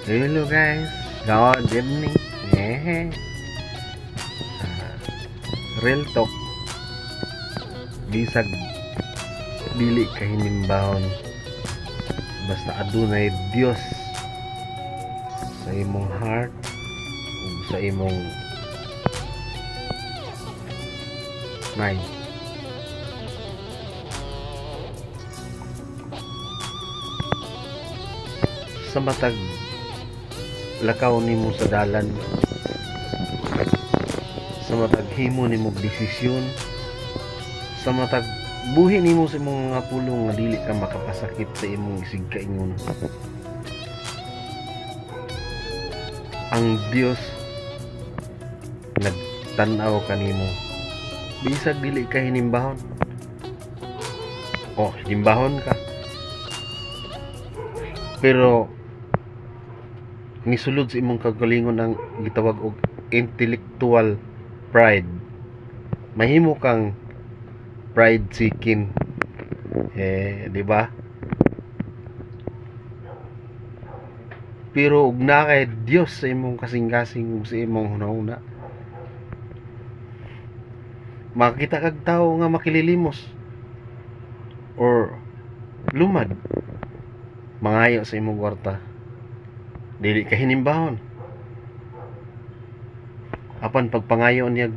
Hello guys, good evening. Eh. Real talk. Bisag dili ka hinimbahon, basta adunay Dios sa imong heart ug sa imong mind. Sa matag lakaw nimo sa dalan, sa matag himo nimo desisyon, sa matag buhi nimo sa imong mga pulong nga dili ka makapasakit sa imong isigkaingon, ang Dios nagtan-aw kanimo bisag dili ka hinimbahon. O hinimbahon ka, pero nisulod sa imong kagalingon ang gitawag og intellectual pride. Mahimo kang pride chicken. Di ba? Pero og naa kay Dios sa imong kasing-kasing ug sa imong hunahuna, makita kag tawo nga makililimos or lumad, mangayo sa imong kwarta, dili ka hinimbahon. Apan pagpangayo niya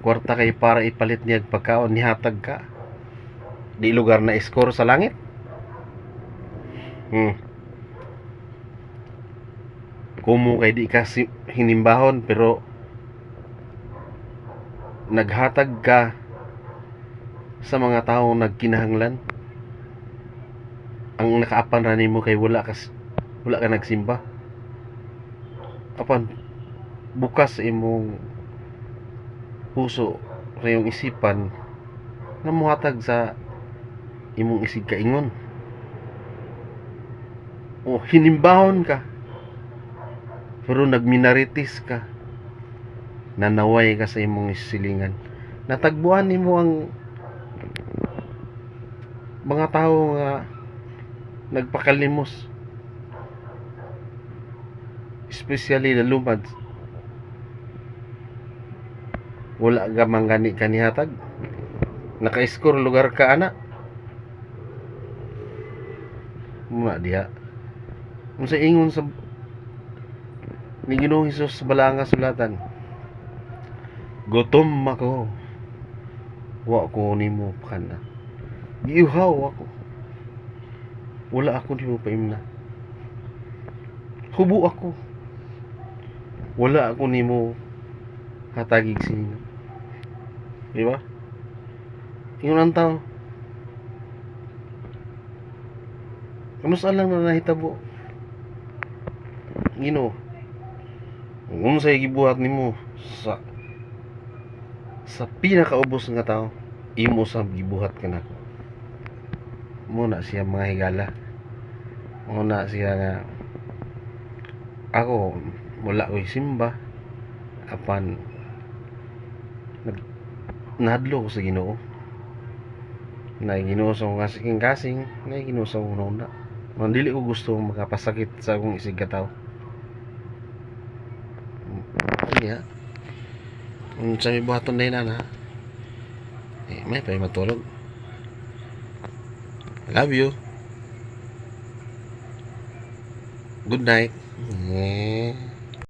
kwarta kay para ipalit niya pagkaon, nihatag ka, di lugar na score sa langit. Kumo kay di ka hinimbahon, pero naghatag ka sa mga taong nagkinahanglan. Ang nakaapan ra nimo kay wala ka nagsimba. Apan bukas sa imong puso, sa imong isipan nga mohatag sa imong isig kaingon. O hinimbahon ka pero nagminaritis ka, nanaway ka sa imong silingan, natagbuan nimo ang mga tawo nga nagpakalimos, especially the lumad. Wala ka man gani kanihatag, naka-score lugar ka ana. Muna diha unsa ingon sa ni Ginoong Hesus sa balaang kasulatan, gutom ako, wa ko nimo pakana, giuhaw ako, wala ako nimo paimna, hubo ako, wala ako nimo hatagig sinina. Di ba? Ingon ang tao, kamusta lang na nahitabo? Ginoo, kung unsay gibuhat nimo sa pinakaubos nga tao, imo sa gibuhat kanako. Muna siya mga higala. Muna siya nga ako wala ko'y simba, apan nahadlo ko sa Ginoo. Naay Ginoo sa akong kasing-kasing, naay Ginoo sa akong hunahuna. Man dili ko gusto makapasakit sa akong isig katawo. Ano unsa may buhaton na yun, ha? May pa matulog. Love you. Good night.